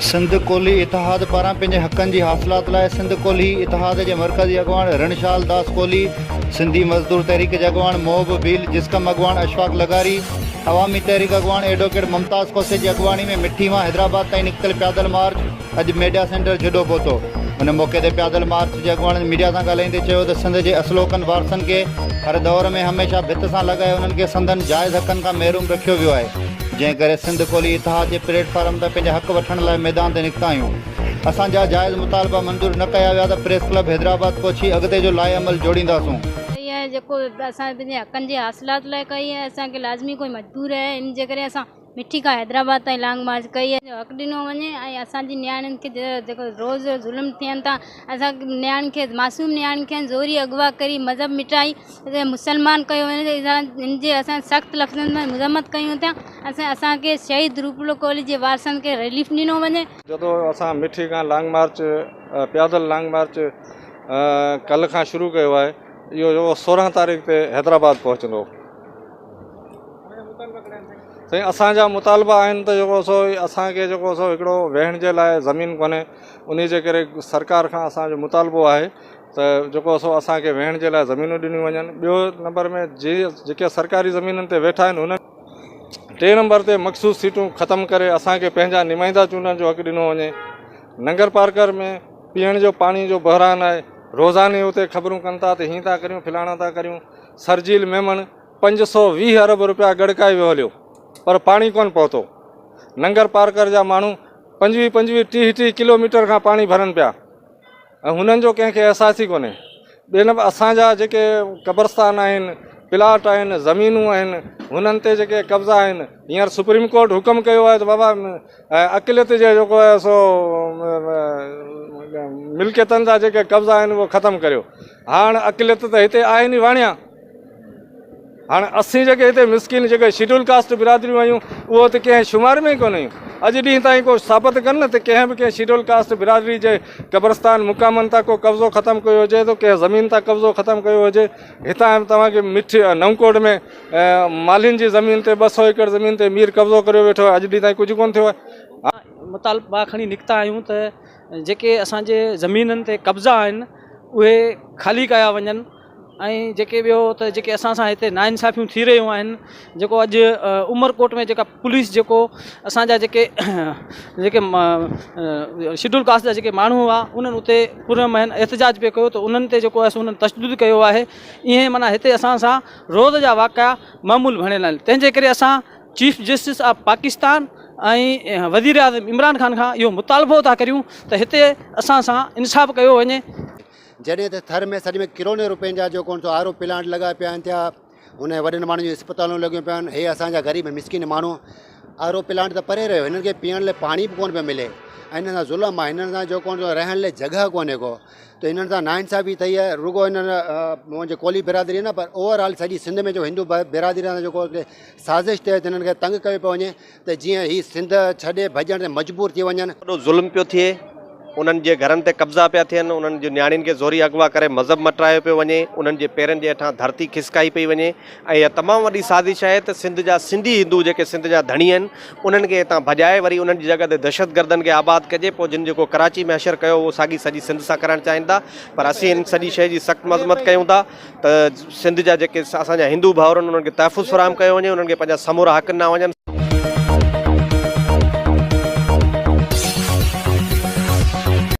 سنڌ ڪولهي اتحاد پاران پنهنجي حقن جي حاصلات لاء سنڌ ڪولهي اتحاد جي مرڪزي اڳواڻ رڻشال داس ڪولهي، سنڌي مزدور تحريڪ جي اڳواڻ محب ڀيل، جسقم اڳواڻ اشفاق لغاري، عوامي تحريڪ اڳواڻ ايڊووڪيٽ ممتاز کوسي جي اڳواڻي ۾ مٺي مان حيدرآباد تائين نڪتل پيادل مارچ اڄ ميڊيا سينٽر جهڏو پهتو. ان موقعي تي پيادل مارچ جي اڳواڻن ميڊيا سان ڳالهائيندي چيو ته سنڌ جي اصلوڪن وارثن کي هر دور ۾ هميشه ڀت سان لڳائي انهن کي سندن جائز حقن کان محروم رکيو ويو آهي جنهن ڪري سنڌ ڪولهي اتحاد جي پليٽ فارم تان پنهنجا حق وٺڻ لاء ميدان تي نڪتا آهيون اسان جا جائز مطالبا منظور نه ڪيا ويا ته پريس ڪلب حيدرآباد پهچي اڳتي جو لائحه عمل جوڙينداسون. ڪئي آهي جيڪو اسان پنهنجي حقن جي حاصلات لاء ڪئي آهي اسان کي لازمي ڪوئي مجبور آهي ان جي ڪري اسان مٺي کان حيدرآباد تائين لانگ مارچ ڪئي آهي جو حق ڏنو وڃي ۽ اسان جي نياڻين کي جيڪو روز ظلم ٿين ٿا اسان نياڻين کي معصوم نياڻين کي زوري اغوا ڪري مذهب مٽائي مسلمان ڪيو وڃي ان جي اسان سخت لفظن ۾ مذمت ڪيون ٿا اسان اسان کي شهيد روپلو ڪولهي جي وارثن کي رليف ڏنو وڃي. جدو اسان مٺي کان لانگ مارچ پيادل لانگ مارچ ڪلهه کان شروع ڪيو آهي اهو 16 تاريخ تي حيدرآباد پهچندو. سائين اسان جا مطالبا آهن ته جيڪو سو اسان کي جيڪو سو هڪڙو ويهڻ جي لاء زمين ڪونهي انهي جي ڪري سرڪار کان اسان جو مطالبو آهي ته جيڪو سو اسان کي ويهڻ جي لاء زمينون ڏنيون وڃن ٻيو نمبر ۾ جي جيڪي سرڪاري زمينن تي ويٺا آهن انهن ٽي نمبر تي مخصوص سيٽون ختم ڪري اسان کي پنهنجا نمائندا چونڊڻ جو حق ڏنو وڃي ننگر پارڪر ۾ پيئڻ جو پاڻي جو بحران آهي روزاني اتي خبرون ڪن ٿا ته هين ٿا ڪريون فلاڻا ٿا ڪريون سرجيل ميمڻ 520 ارب روپيا ڳڙڪائي ويو هليو پر پاڻي ڪونه پهتو. ننگر پارڪر جا ماڻهو 25 25 30 30 ڪلو ميٽر کان پاڻي ڀرن پيا ۽ هنن جو ڪنهن کي احساس ئي ڪونهي. ٻئي نمبر اسان جا جيڪي قبرستان آهن، پلاٽ آهن، زمينون آهن، هنن تي جيڪي قبضا آهن، هينئر سپريم ڪورٽ حڪم ڪيو آهي ته بابا اقليت جي جيڪو آهي سو ملڪيتن جا جيڪي قبضا آهن اهي ختم ڪريو. هاڻ اقليت ته هتي آهن ئي واڻيا. هاڻ اسين جيڪي هتي مسڪين جيڪي شيڊول ڪاسٽ برادريون آهيون اهو ته ڪنهن شمار ۾ ئي ڪونه آهيون. اڄ ڏينهن تائين ڪو ثابت ڪن نه ته ڪنهن به ڪنهن شيڊول ڪاسٽ برادري جي قبرستان مقامن تان ڪو قبضو ختم ڪيو هجي ته ڪنهن زمين تان قبضو ختم ڪيو هجي. هتان توهان کي مٺ نئون ڪوٽ ۾ مالهين جي زمين تي 200 ايڪڙ زمين تي مير قبضو ڪريو ويٺو آهي اڄ ڏينهن تائين ڪجهه ڪونه ٿيو آهي. مطالبا کڻي نڪتا آهيون ته جيڪي اسان جي زمينن تي قبضا آهن اهي خالي ڪيا وڃن ۽ جيڪي ٻيو ته جيڪي اسان سان هتي ناانصافيون ٿي رهيون آهن جيڪو اڄ عمرڪوٽ ۾ جيڪا پوليس جيڪو اسان جا جيڪي جيڪي شيڊول ڪاسٽ جا جيڪي ماڻهو هئا انهن اتي پرامن احتجاج پئي ڪيو ته انهن تي جيڪو آهي سو انهن تشدد ڪيو آهي ائين معنيٰ هتي اسان سان روز جا واقعا معمول بڻيل آهن تنهن جي ڪري اسان چيف جسٽس آف پاڪستان ۽ وزيراعظم عمران خان کان اهو مطالبو ٿا ڪريون ته هتي اسان سان انصاف ڪيو وڃي. جڏهن ته ٿر ۾ سڄي ۾ ڪروڙين روپين جا جو ڪون سو آر او پلانٽ لڳا پيا آهن ٿيا ان وڏن ماڻهن جون اسپتالون لڳيون پيون آهن هي اسان جا غريب مسڪين ماڻهو آر او پلانٽ ته پري رهيو هنن کي پيئڻ لاء پاڻي به ڪونه پيو ملي ۽ هنن سان ظلم آهي هنن سان جو ڪون سو رهڻ لاء جڳهه ڪونهي ڪو ته هنن سان ناانصافي ٿي آهي رڳو هنن منهنجي ڪولهي برادري نه پر اوور آل سڄي سنڌ ۾ جو هندو برادري سان جيڪو سازش تحت هنن کي تنگ ڪيو پيو وڃي ته جيئن هي سنڌ ڇڏي ڀڄڻ تي مجبور ٿي وڃن. وڏو ظلم پيو ٿئي، انهن جي گهرن تي قبضا پيا ٿين، انهن جي نياڻين کي زوري اغوا ڪري مذهب مٽرايو پيو وڃي، انهن جي پيرن جي هيٺان ڌرتي کسڪائي پئي وڃي ۽ اها تمام وڏي سازش آهي ته سنڌ جا سنڌي هندو جيڪي سنڌ جا ڌڻي آهن انهن کي هتان ڀڄائي وري انهن جي جڳهه تي دهشتگردن کي آباد ڪجي پوء جن جيڪو ڪراچي ۾ حشر ڪيو اهو ساڳي سڄي سنڌ سان ڪرڻ چاهين ٿا پر اسين ان سڄي شيء جي سخت مذمت ڪيون ٿا ته سنڌ جا جيڪي اسان جا هندو ڀائر آهن انهن کي تحفظ فراهم ڪيو وڃي انهن کي پنهنجا سمورا حق ڏنا وڃن.